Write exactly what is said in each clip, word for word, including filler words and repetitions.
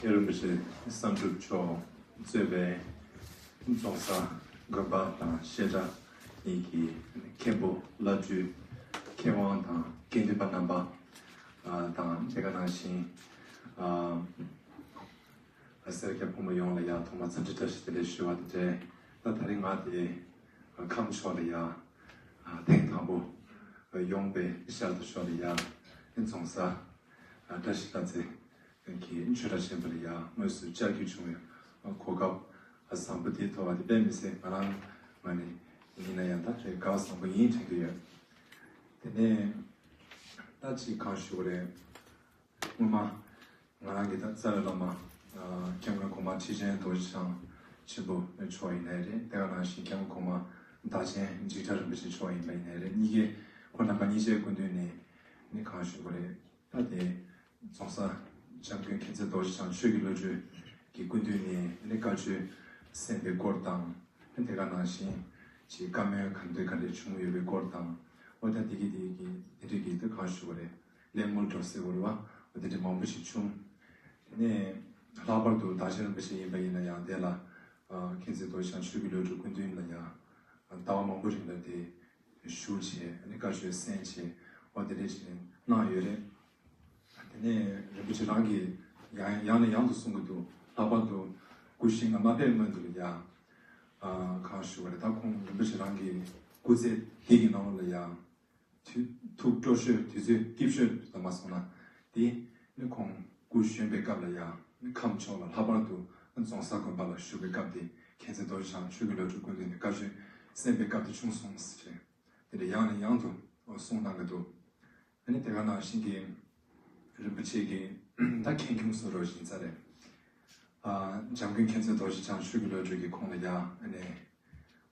རྒྱལ་བ་རིན་པོ་ཆེ་བསམ་གྲུབ་མཆོག་གཙོས་པའི་རྫོང་གསར་དགོན་པ་དང་བཤད་གྲྭ་གཉིས་ཀྱི་མཁན་པོ་བླ་སྤྲུལ་མཁས་དབང་དང་དགེ་འདུན་པ་རྣམ་པ་དང་དེ་ག་ནང་བཞིན་སེར་སྐྱ་ཕོ་མོ་ཡོངས་ལ་ཡང་ཐོག་མར་འཚམས་འདྲི་བཀྲ་ཤིས་བདེ་ལེགས་ཞུ་བ་དང་འབྲེལ། ད་དེ་རིང་ང་དེ་ཁམས་ཕྱོགས་ལ་ཡང་ཐེངས་དང་པོ་ཡོང་པའི་ཤར་དུ་ཕྱོགས་ལ་ཡང་རྫོང་གསར་བཀྲ་ཤིས་ལྷ་རྩེ་གི་ཆོས་གྲྭ་ཆེན་པོ་ལ་ཡང་དངོས་སུ་བཅར་རྒྱུ་བྱུང་བའི་གོ་སྐབས་བཟང་པོ་དེ་ཐོབ་པ་དེ་དཔེ་མི་སྲིད་ང་རང་ངོས་ནས་ཡིན་ན་ཡང་ད་རེ་དགའ་བ་བཟང་པོ་ཡིན་དྲན་གྱི་ཡོད། དེ་ནས་ད་ཅིག་གང་ཞུ་དགོས་རེད། སྔོན་མ་ང་རང་གི་ད་རྩ་བའི་བླ་མ་སྐྱབས་མགོན་གོང་མ་ཁྲི་ཆེན་རྡོ་རྗེ་འཆང་ཆེན་པོ་མཆོག་ཡིན་ནའི་རེད། དེ་ག་ནང་བཞིན་སྐྱབས་མགོན་གོང་མ་བདག་ཆེན་འཇིགས་བྲལ་རིན་པོ་ཆེ་མཆོག་ཡིན་པ་ཡིན་ནའི་རེད། གཉིས་ཀའི་ཁོང་རྣམ་པ་གཉིས་ཆའི་སྐུ་མདུན་ནས་ནི་གང་ཞུ་དགོས་རེད། ད་དེ་རྫོང་གསར་སྐྱབས་མགོན་མཁྱེན་བརྩེ་རྡོ་རྗེ་འཆང་ཆོས་ཀྱི་བློ་གྲོས་ཀྱི་སྐུ་མདུན་ནས་ནི་བཀའ་ཆོས་གསན་པའི་སྐོར་དང་། དེ་ག་ནང་བཞིན་ཅིག་བཀའ་མོལ་ག་འདྲ་ག་འདྲ་བྱུང་ཡོད་པའི་སྐོར་དང་། འོ་ད་དེ་གི་དེ་གི་དེ་འདྲ་གི་དེ་གང་ཞུ་དགོས་རེད། གླེང་མོལ་འགྲོ་སྲིད་པ་རེད་བ། འོ་དེ་འདྲ་མང་པོ་ཞིག་བྱུང་། དེ་ནས་ལྷག་པར་དུ་བདག་ཆེན་རིན་པོ་ཆེ་ཡིན་པ་ཡིན་ན་ཡང་དེ་ལ་མཁྱེན་བརྩེ་རྡོ་རྗེ་འཆང་ཆོས་ཀྱི་བློ་གྲོས་སྐུ་མདུན་ལ་ཡང་ཟླ་བ་མང་པོ་རིང་ལ་དེ་བཞུགས་བྱས་ནི་བཀའ་ཆོས་གསན་བྱས་འོ་དེ་འདྲ་ཞིག་གནང་ཡོད་རེད། དེ་ནས་རིན་པོ་ཆེ་རང་གིས་ཡང་ཡང་ནས་ཡང་དུ་གསུང་གི་འདུག་ལྷག་པར་དུ་སྐུ་བཞེངས་ང་མ་ཕེབས་སྔོན་དུ་ལ་ཡང་གང་ཞུ་བ་རེད། ད་ཁོང་རིན་པོ་ཆེ་རང་གི་སྐུ་ཚེ་འདི་གི་ནང་ལ་ཡང་ཐུགས་ཐུགས་སྤྲོ་ཤོས་དུས་ཚོད་སྐྱིད་ཤོས་དུ་མ་སོང་ན་དེ་ནི་ཁོང་སྐུ་གཞོན་པའི་སྐབས་ལ་ཡང་ཁམས་ཕྱོགས་ལ་ལྷག་པར་དུ་རྫོང་གསར་དགོན་པ་ལ་བཞུགས་པའི་སྐབས་དེ་མཁྱེན་བརྩེ་རྡོ་རྗེ་འཆང་ཆོས་ཀྱི་བློ་གྲོས་སྐུ་མདུན་ནས་བཀའ་ཆོས་གསན་པའི་སྐབས་དེ་བྱུང་སོང་ཟེར་བྱས་དེ་འདྲ་ཡང་ནས་ཡང་དུ་གསུང་གནང་གི་འདུག་ཨ་ནི་དེ་ག་ནང་བཞིན་གྱི་རིན་པོ་ཆེ་གི་ད་ཁེངས་སྐྱུང་བཟོ་རོགས་ཡིན་ས་རེད། ཨ་འཇམ་མགོན་མཁྱེན་བརྩེ་རྡོ་རྗེ་འཆང་ཆོས་ཀྱི་བློ་གྲོས་ཀྱི་ཁོང་ལ་ཡང་ཨ་ནི་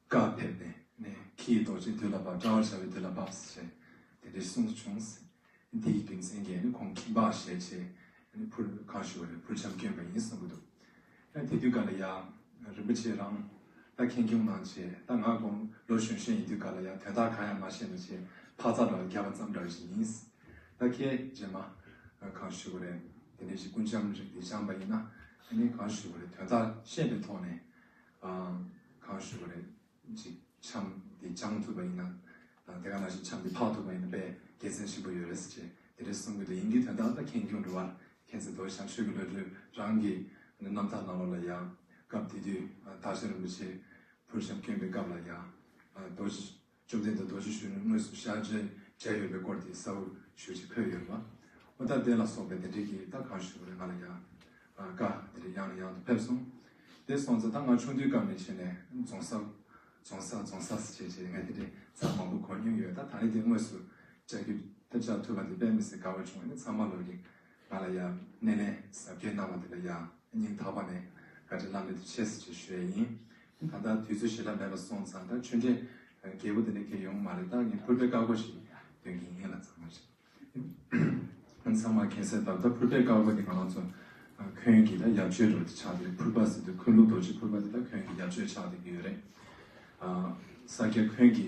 བཀའ་ཕེབས་ནས་ནས་ཁྱི་ཡི་རྡོ་རྗེ་དུས་ལ་བབ། དཔྲལ་བར་བྱ་བའི་དུས་ལ་བབ་ཟེར་དེ་འདྲའི་གསུངས་བྱུང་ཟེར། འདི་ཡི་རྒྱུ་མཚན་གྱིས་ནི་ཁོང་ཁྱིམ་པ་ཞེས་བྱས་ནི་ཕུར་གང་ཞུ་བ་རེད། ཕུར་འཆམ་བསྐྱོན་པ་ཡིན་གསུང་གི་འདུག་ཡང་དེ་དུས་ག་ལ་ཡང་རིན་པོ་ཆེ་རང་ད་ཁེངས་སྐྱུང་གནང་བྱས་ད་ང་དགོང་ལོ་གཞོན་གཞོན་ཡིན་དུས་ག་ལ་ཡང་དོན་དག་གང་ཡང་མ་བཤད་མ་བྱས་ཕ་ཚ་འདྲ་བ་རྒྱབ་པ་ཙམ་འདྲ་བ་ཞིག་ཡིན། ད་ཁྱེད་རྗེས་མ་གང་ཞུ་བ་རེད། དེ་འདྲ་ཞིག་སྐུ་འཆམ་རིགས་དེ་འཆམ་པ་ཡིན་ན་ཨ་ནི་གང་ཞུ་བ་རེད། དོན་དག་ཤེས་པའི་ཐོག་ནས་གང་ཞུ་བ་རེད། ཅིག་འཆམ་འདི་བཅང་ཐུབ་པ་ཡིན་ན། དང་དེ་ག་ནང་བཞིན་འཆམ་འདི་ཕབ་ཐུབ་པ་ཡིན་ན་དཔེ་དགེ་མཚན་ཆེན་པོ་ཡོད་རེད་ཟེར་བྱས་དེ་འདྲ་གསུང་གི་འདུག་ཡིན་གྱི་དོན་དག་ད་ཁེངས་སྐྱུང་རེད་བ། མཁྱེན་བརྩེ་རྡོ་རྗེ་འཆང་ཆོས་ཀྱི་བློ་གྲོས་རང་གི་རྣམ་ཐར་ནང་ལོགས་ལ་ཡང་སྐབས་དེ་དུས་བདག་ཆེན་རིན་པོ་ཆེ་ཕུར་འཆམ་བསྐྱོན་པའི་སྐབས་ལ་ཡང་རྡོ་རྗེ་བཅོམ་ལྡན་འདས་རྡོ་རྗེ་གཞོན་ནུ་དངོས་སུ་ཞལ་མཇལ་མཇལ་ཡོད་པའི་སྐོར་དེ་གསལ་པོ་ཞུ་ཅིག་ཕུལ་ཡོད་པ། འོ་ད་དེ་ལ་སོགས་པའི་དེ་འདྲའི་གི་ད་གང་ཞུ་དགོས་རེད། ང་ལ་ཡང་བཀའ་དེ་འདྲ་ཡང་ནས་ཡང་དུ་ཕེབས་སོང་། དེ་སོང་ཙང་ད་ང་ཆུང་དུས་སྐབས་ནས་བྱས་ནས་རྫོང་གསར་རྫོང་གསར་རྫོང་གསར་ཟེར་བྱས་བྱས་ང་དེ་འདྲའི་ཚར་མང་པོ་གོ་མྱོང་ཡོད། ད་ད་རེས་དེ་དངོས་སུ་བཅར་རྒྱུ་ད་བཅར་ཐུབ་པ་དེ་དཔེ་མི་སྲིད་དགའ་པོ་བྱུང་། ཨ་ནི་ཚང་མ་ལོག་གི་ང་ལ་ཡང་སྣེ་ལེན་གཟབ་རྒྱས་གནང་བ་དེ་ལ་ཡང་སྙིང་ཐག་པ་ནས་བཀའ་དྲིན་བླ་མེད་དུ་ཆེ་ཟེར་ཅིག་ཞུ་ཡས་ཡིན། ད་ལྟ་དུས་ཚོད་ཞེ་དྲག་མེད་པ་སོང་ཙང་ད་ཆོས་འབྲེལ་རྒྱས་པོ་དེ་འདྲ་གང་ཡོང་མ་རེད། ད་ངས་ཕུར་པའི་བཀའ་བསྒོ་ཞིག་འདོན་གྱི་ཡིན་ལ་ཚང་མ་ཞིག་ཚང་མ་མཁྱེན་གསལ་ལྟར་ད་ཕུར་པའི་བཀའ་བསྒོ་དེ་ང་རང་ཚོ་འཁོན་གྱི་ད་ཡབ་ཆོས་རུ་དེ་ཆགས་ཏེ་ཕུར་པ་ཟེར་དུས་འཁོན་ལུགས་རྡོ་རྗེ་ཕུར་པ་དེ་ད་འཁོན་གྱི་ཡབ་ཆོས་ཆགས་ཏེ་གི་ཡོད་རེད། ས་སྐྱ་འཁོན་གྱི་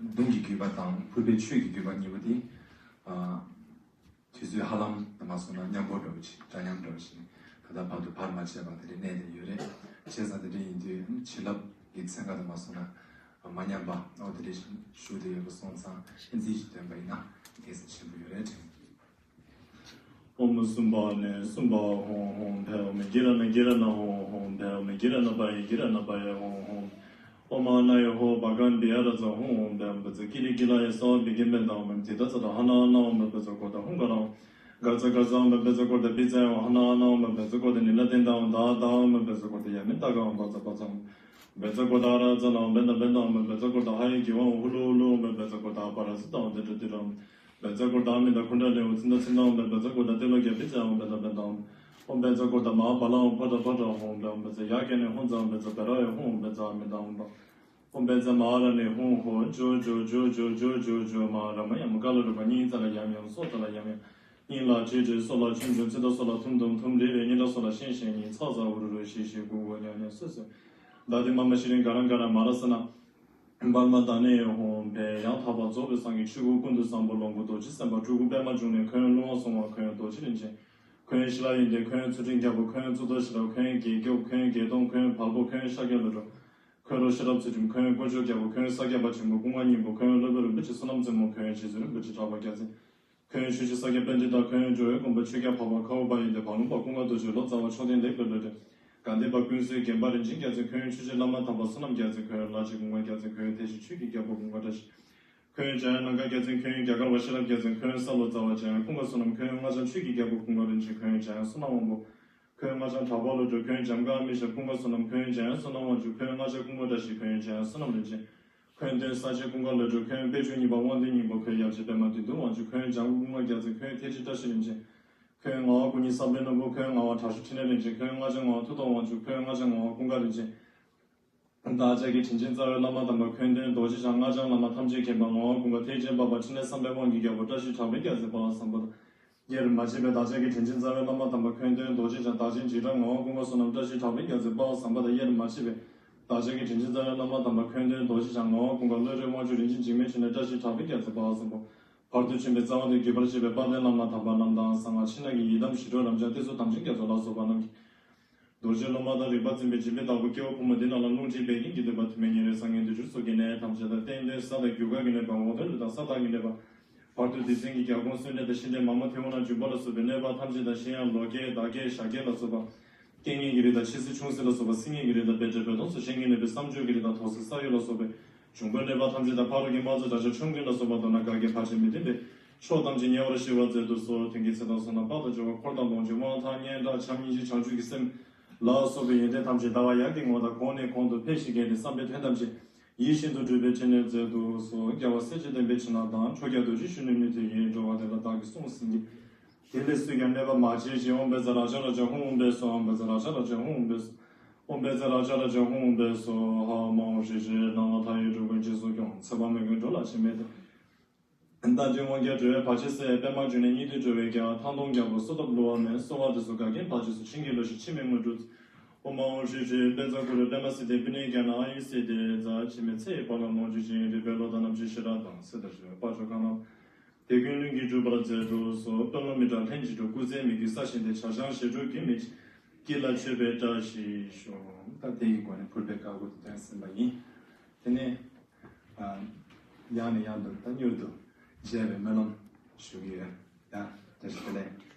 གདུང་གི་བརྒྱུད་པ་དང་ཕུར་པའི་ཆོས་ཀྱི་བརྒྱུད་པ་གཉིས་པོ་དེ། དུས་ཚོད་ཧ་ལམ་དུ་མ་སོང་ན་མཉམ་པོ་འདྲ་བོ་ཞིག་འདྲ་མཉམ་འདྲ་བོ་ཞིག་ད་ལྟ་བར་དུ་བར་མ་ཆད་པ་དེ་འདྲའི་གནས་བསྡད་ཡོད་རེད། བྱས་ཙང་དེ་འདྲ་ཡིན་དུས་བྱིན་རླབས་ཀྱི་ཚན་ཁ་དུ་མ་སོང་ན་མ་མཉམ་པ་འོ་དེ་འདྲ་ཞིག་ཞུགས་བསྡད་ཡོད་པ་སོང་ཙང་ཨེ་འཛིན་ཞིག་འདོན་པ་ཡིན་ན་དགེ་མཚན་ཆེན་པོ་ཡོད་རེད་དྲན། ཨོཾ་སུམ་བྷ་ནི་སུམ་བྷ་ཧཱུྃ་ཧཱུྃ་བྷཻ་ཨོཾ་གི་ར་ཎ་གི་ར་ཎ་ཧཱུྃ་ཧཱུྃ་བྷཻ་ཨོཾ་གི་ར་ཎ་བྷ་ཡེ་གི་ར་ཎ་བྷ་ཡེ་ཧཱུྃ་ཧཱུྃ། ཨོཾ་ཨཱ་ན་ཡེ་ཧོ་བྷ་ག་བྷི་ཡ་ར་ཛ་ཧཱུྃ་ཧཱུྃ་བྷཻ་ཨོཾ་བཛྲ་ཀི་ལི་ཀི་ལ་ཡེ་སྭཱ་ཧཱ་བྷི་གྷི་བྷནྟ་ཨོཾ་ཨེ་ཏི་ཏ་ཙ་ཏ་ཧ་ན་ཨ་ན་ཨོཾ་ཨེ་བཛྲ་ཀོ་ཏ་ཧཱུྃ་ག་ར་ཨོཾ་ག་ཙ་ག་ཙ་ཨོཾ་ཨེ་བཛྲ་ཀོ་ཏ་བྷི་ཛ་ཡ་ཨོཾ་ཧ་ན་ཨ་ན་ཨོཾ་ཨེ་བཛྲ་ཀོ་ཏ་ནི་ལ་ཏན་ཏ་ཨོཾ་ད་ད་ཨོཾ་ཨེ་བཛྲ་ཀོ་ཏ་ཡ་མི་ཏ་ག་ཨོཾ་བ་ཙ་བ་ཙ་ཨོཾ་བཛྲ་ཀོ་ཏ་ཨ་ར་ཛ་ན་ཨོཾ་བྷནྟ་བྷནྟ་ཨོཾ་ཨེ་བཛྲ་ཀོ་ཏ་ཧ་ཡེ་གི་ཝ་ཨོཾ་ཧུ་ལུ་ཧུ་ལུ་ཨོཾ་ཨེ་བཛྲ་ཀོ་ཏ་ཨ་པ་ར་ཛི་ཏ་ཨོཾ་ཏི་ཏྲ་ཏི་ཏྲ་ཨོཾ། བཛྲ་ཀོ་ཏ་ཨ་མི་ཏ་ཁུན་ཌ་ལི་ཨོ་ཙི་ཏ་ཙི་ཏ་ཨོཾ་བཛྲ་ཀོ་ཏ་ཏེ་ལོ་ཀྱ་བི་ཙ་ཨོཾ་བྷནྟ་བྷནྟ་ཨོཾ། ཨོཾ་བཛྲ་ཀོ་ཏ་མ་ཧཱ་བ་ལ་ཨོཾ་ཕ་ཏ་ཕ་ཏ་ཧཱུྃ་བྷཻ་ཨོཾ་བཛྲ་ཡ་ཀ་ནི་ཧཱུྃ་ཛ་ཨོཾ་བཛྲ་བྷེ་ར་ཡ་ཧཱུྃ་ཨོཾ་བཛྲ་ཨ་མི་ཏ་ཨོཾ་བྷ། ཨོཾ་བཛྲ་མ་ཧཱ་ར་ཎི་ཧཱུྃ་ཧོ་ཇོ་ཇོ་ཇོ་ཇོ་ཇོ་ཇོ་མ་ཧཱ་ར་མ་ཡ་མ་ཀ་ལ་རུ་པ་ཉི་ཙ་ལ་ཡམ་ཡམ་སོ་ཙ་ལ་ཡམ་ཡམ། ཉི་ལ་ཁྲི་ཁྲི་སོ་ལ་ཆུན་ཆུན་ཚི་ཏ་སོ་ལ་ཐུམ་ཐུམ་ཐུམ་རི་རི་ཉི་ཏ་སོ་ལ་ཤིང་ཤིང་ཉི་ཚ་ཚ་འུ་རུ་རུ་ཤི་ཤི་གུ་གུ་ཉ་ཉ་སུ་སུ། ད་དི་མ་མ་ཤི་རིང་ག་ར་ག་ར་མ་ར་ས་ན། པདྨ་ད་ནི་ཧཱུྃ་བྷཻ་ཡང་དག་པར་རྫོགས་པའི་སངས་རྒྱས་ཆོས་སྐུ་ཀུན་ཏུ་བཟང་པོ་ལོངས་སྐུ་རྡོ་རྗེ་སེམས་དཔའ་སྤྲུལ་སྐུ་པདྨ་འབྱུང་གནས་འཁོན་ལྷུང་བ་སྲུང་བ་འཁོན་རྡོ་རྗེ་རིན་ཆེན། ཁོན་ཤི་ལ་ཡོན་ཏན། ཁོན་ཚུལ་ཁྲིམས་རྒྱལ་པོ། ཁོན་གཙུག་ཏོར་ཞི་རབ། ཁོན་རྒྱལ་སྐྱོབ། ཁོན་བརྒྱད་སྟོང་། ཁོན་བལ་པོ། ཁོན་ཤཱཀྱ་བློ་གྲོས། ཁོན་རོགས་ཤེས་རབ་ཚུལ་ཁྲིམས། ཁོན་དཀོན་མཆོག་རྒྱལ་པོ། ཁོན་ས་སྐྱ་པ་ཆེན་པོ། ཀུན་དགའ་སྙིང་པོ། ཁོན་སློབ་དཔོན་རིན་པོ་ཆེ་བསོད་ནམས་རྩེ་མོ། ཁོན་རྗེ་བཙུན་རིན་པོ་ཆེ་གྲགས་པ་རྒྱལ་མཚན། ཁོན་ཆོས་རྗེ་ས་སྐྱ་པཎྜི་ཏ། ཁོན་འགྲོ་བའི་མགོན་པོ་ཆོས་རྒྱལ་འཕགས་པ། ཁ་བ་པ་ཡོན་ཏན། བ་ལུང་པ་ཀུན་དགའ་རྡོ་རྗེ། ལོ་ཙཱ་བ་མཆོག་ལྡན་ལེགས་པའི་བློ་གྲོས། དགའ་ལྡན་པ་ཀུན་བསོད་རྒན་པ་རིན་ཆེན་རྒྱལ་མཚན། ཁོན་ཆོས་རྗེ་བླ་མ་དམ་པ་བསོད་ནམས་རྒྱལ་མཚན། ཁོན་ལ་རྗེ་ཀུན་དགའ་རྒྱལ་མཚན། ཁོན་ཐེག་ཆེན་ཆོས་ཀྱི་རྒྱལ་པོ་ཀུན་དགའ་བཀྲ་ཤིས། ཁོན་འཇམ་དབྱངས་ལང་ཀ་རྒྱལ་མཚན། ཁོན་རྒྱ་གར་བ་ཤེས་རབ་རྒྱལ་མཚན། ཁོན་ས་ལོ་ཙཱ་བ་འཇམ་དབྱངས་ཀུན་དགའ་བསོད་ནམས། ཁོན་སྔགས་འཆང་ཆོས་ཀྱི་རྒྱལ་པོ་ཀུན་དགའ་རིན་ཆེན། ཁོན་འཇམ་དབྱངས་བསོད་ནམས་དབང་པོ། ཁོན་སྔགས་འཆང་གྲགས་པ་བློ་གྲོས། ཁོན་འཇམ་དཀར་མི་ཤ་ཀུན་དགའ་བསོད་ནམས། ཁོན་འཇམ་དབྱངས་བསོད་ནམས་དབང་ཕྱུག། ཁོན་སྔགས་འཆང་ཀུན་དགའ་བཀྲ་ཤིས། ཁོན་འཇམ་དབྱངས་བསོད་ནམས་རིན་ཆེན། ཁོན་སྟོན་ས་ཆེན་ཀུན་དགའ་བློ་གྲོས། ཁོན་དཔལ་འབྱོར་གཉིས་པ་དབང་ལྡན་སྙིང་པོ། ཁོན་ཡབ་རྗེ་པདྨ་བདུད་འདུལ་དབང་ཕྱུག། ཁོན་འཇམ་དབྱངས་ཀུན་དགའ་རྒྱལ་མཚན། ཁོན་ཐེག་ཆེན་བཀྲ་ཤིས་རིན་ཆེན། ཁོན་ངག་དབང་སྐུ་ཉིད་བསམ་འཕེལ་ནོར་བུ། ཁོན་ངག་དབང་དྲག་ཤོས་འཕྲིན་ལས་རིན་ཆེན། ཁོན་སྔགས་འཆང་ངག་དབང་མཐུ་སྟོབས་དབང་ཕྱུག། ཁོན་སྔགས་འཆང་ངག་དབང་ཀུན་དགའ་རིན་ཆེན། བདག་ཅག་གི་དྲིན་ཅན་རྩ་བའི་བླ་མ་དམ་པ་ཁོན་སྟོན་རྡོ་རྗེ་འཆང་། སྔགས་འཆང་བླ་མ་ཐམས་ཅད་མཁྱེན་པ་ངག་དབང་ཀུན་དགའ། ཐེག་ཆེན་འཕགས་པ་ཕྲིན་ལས་བསམ་འཕེལ་དབང་གི་རྒྱལ་པོ། བཀྲ་ཤིས་གྲགས་པའི་རྒྱལ་མཚན་དཔའ་བ་བཟང་པོ་དང་། དབྱེར་མ་ཕྱེད་པའི་བདག་ཅག་གི་དྲིན་ཅན་རྩ་བའི་བླ་མ་དམ་པ་ཁོན་སྟོན་རྡོ་རྗེ་འཆང་། བདག་ཆེན་འཇིགས་བྲལ་ངག་དབང་ཀུན་དགའ་བསོད་ནམས། བཀྲ་ཤིས་གྲགས་པའི་རྒྱལ་མཚན་དཔའ་བ་བཟང་པོ་དང་། དབྱེར་མ་ཕྱེད་པའི་བདག་ཅག་གི་དྲིན་ཅན་རྩ་བའི་བླ་མ་དམ་པ་ཁོན་སྟོན་རྡོ་རྗེ་འཆང་། ངག་དབང་ཀུན་དགའ་བློ་གྲོས་དབང་ཕྱུག་རིན་ཆེན་འཇིགས་མེད་ཕྲིན་ལས། བཀྲ་ཤིས་གྲགས་པའི་རྒྱལ་མཚན་དཔའ་བ་བཟང་པོ། བར་དུ་ཕྱིན་པའི་རྩ་བ་ནས་བརྒྱུད་པར་བཅས་པའི་དཔལ་ལྡན་བླ་མ་དམ་པ་རྣམས་དང་། གསང་སྔགས་ཕྱི་ནང་གི་ཡི་དམ་ཞི་ཁྲོ་རབ་འབྱམས་ཏེ་ཚུལ་དམ་ཅན་རྒྱ་མཚོ་ལ་སོགས་པ་རྣམས་ཀྱིས། རྡོ་རྗེ་སློབ་མ་དང་རིག་པ་འཛིན་པའི་འཇིགས་མེད་བདག་པོ་སྐྱེ་བོ་ཕོ་མོ་འདི་རྣམས་ལ་རླུང་མཁྲིས་བད་ཀན་གྱིས་གདུངས་པ། དུ་མའི་ཉིན་རེའི་སངས་རྒྱས་འདུས་སྦྱོར་སོགས་ཀྱི་ནད་ཐམས་ཅད་དང་། གཏན་གཏན་ས་དང་རྒྱུ་སྐར་གྱི་གནོད་པ། འོག་ཏུ་ལུས་དང་ས་བདག་གི་གནོད་པ། བར་དུ་སྡེ་ཚན་གྱི་རྒྱ་སྒོང་གསོན་འདྲེ་དང་ཤི་འདྲེ་མ་མོ་ཐེའུ་རང་འབྱུང་པོ་ལ་སོགས་པའི་གནོད་པ་ཐམས་ཅད་དང་། གཞན་ཡང་ལོ་རྒས་ཟླ་རྒས་ཞག་རྒས་ལ་སོགས་པ། རྐྱེན་ངན་གྱི་རིགས་དང་། ཆེ་སྲིད་ཆུང་སྲིད་ལ་སོགས་པ། སྲིན་ངན་གྱི་རིགས་དང་། བེ་ཏྲེ་བེ་ཏོང་སོགས་གཞན་གྱི་གནོད་པའི་བསམ་སྦྱོར་གྱི་རིགས་དང་། དོགས་སེལ་ས་གཡོ་ལ་སོགས་པའི་འབྱུང་པོའི་གནོད་པ་ཐམས་ཅད་དང་། ཕ་རོལ་གྱི་དམག་ཚོགས་དྲག་ཤོས་ཆོམ་རྐུན་ལ་སོགས་པ། མདོར་ན་ག་གེ་བར་ཆད་མི་མཐུན་པའི་ཕྱོགས་ཐམས་ཅད་ཉེ་བར་ཞི་བར་མཛད་དུ་གསོལ། དོན་གྱི་ཚེ་དང་བསོད་ནམས་དཔལ་དང་འབྱོར་པ། འཁོར་དང་ལོངས་སྤྱོད་དབང་ཐང་སྙན་གྲགས་བྱམས་སྙིང་རྗེ་བྱང་ཆུབ་ཀྱི་སེམས་ལ་སོགས་པའི་ཡོན་ཏན་ཐམས་ཅད་ཟླ་བ་ཡར་གྱི་ངོ་བོ་དང་གོང་ནས་གོང་དུ་འཕེལ་ཞིང་རྒྱས་ཏེ་བསམ་པའི་དོན་ཐམས་ཅད་ཡིད་བཞིན་དུ་འགྲུབ་པའི་ཕྲིན་ལས་མཛད་དུ་གསོལ། རྒྱལ་བ་སྲས་བཅས་བསྟན་པའི་བྱིན་རླབས་དང་། ཁྲོ་རྒྱལ་རྡོ་རྗེ་གཞོན་ནུའི་ནུས་མཐུ་ཡིས། འགྲོ་བ་དེ་ལ་བདག་གིས་སྲུང་ཟིན་གྱིས། དེ་ལས་སུས་ཀྱང་གནོད་པ་མ་བྱེད་ཅིག། ཨོཾ་བཛྲ་རཀྵ་རཀྵ་ཧཱུྃ། ཨོཾ་བཛྲ་རཀྵ་རཀྵ་ཧཱུྃ། ཨོཾ་བཛྲ་རཀྵ་རཀྵ་ཧཱུྃ། ཨོཾ་བཛྲ་རཀྵ་རཀྵ་ཧཱུྃ། ཧཱུྃ་མ་ཧཱུྃ་ཧྲཱིཿ་ཧྲཱིཿ། ནང་ལ་མཐའ་ཡས་འགྲོ་ཀུན་རྗེས་སུ་སྐྱོང་། ཚེ་དཔག་མེད་ཀུན་འགྲོ་ལ་ཕྱིར་མི་ལྡོག། རྟ་མགྲིན་དབང་རྒྱལ་སྒྲོལ་བའི་བར་ཆད་སེལ། པདྨ་འབྱུང་གནས་སྙིགས་དུས་སྒྲོལ་བའི་རྒྱལ། ཐང་སྟོང་རྒྱལ་པོ་གསོལ་འདེབས་བསླུ་བ་མེད། གསོལ་བ་འདེབས་སོ་འགལ་རྐྱེན་བར་ཆད་སོལ། བྱིན་གྱིས་རློབས་ཤིག་འཆི་མེད་དངོས་གྲུབ། ཨོཾ་མ་ཧཱུྃ་ཧྲཱིཿ་ཧྲཱིཿ། དཔལ་བཟང་གུ་རུ་པདྨ་སིདྡྷི། པི་ཎི་ཛྙཱ་ན་ཨཱ་ཡུ་སིདྡྷི་རྩ། འཆི་མེད་ཚེ་ཡི་དཔལ་ལ་ལོངས་སྤྱོད་ཅིང་། རིག་པའི་བློ་དང་རྣམ་དཔྱོད་ཤེས་རབ་དང་། སྲིད་དང་ཞི་བའི་དཔལ་འབྱོར་གང་རྣམས་དེ་ཀུན་ལྷུན་གྱིས་འགྲུབ་པར་མཛད་དུ་གསོལ། དཔོན་སློབ་མི་དྲག་ལྷན་ཅིག་ཏུ། སྐུ་ཚེ་མི་འགྱུར་ས་ཞིང་དུ། བྱ་ཤིང་བྱ་ཕྲུག་རྒྱུན་མི་ཆད། སྐྱིད་ལ་མཆོད་པའི་བཀྲ་ཤིས་ཤོག། ད་དེ་ཡི་སྒོ་ནས་ཕུར་པའི་བཀའ་བསྒོ་དེ་ཐོན་ཟིན་པ་ཡིན། དེ་ནས་ཨ་ཡང་ནས་ཡང་དུ་ད་མྱུར་དུ་མཇལ་བའི་སྨོན་ལམ་ཞུ་གི་ཡོད། ཡ། བཀྲ་ཤིས་བདེ་ལེགས།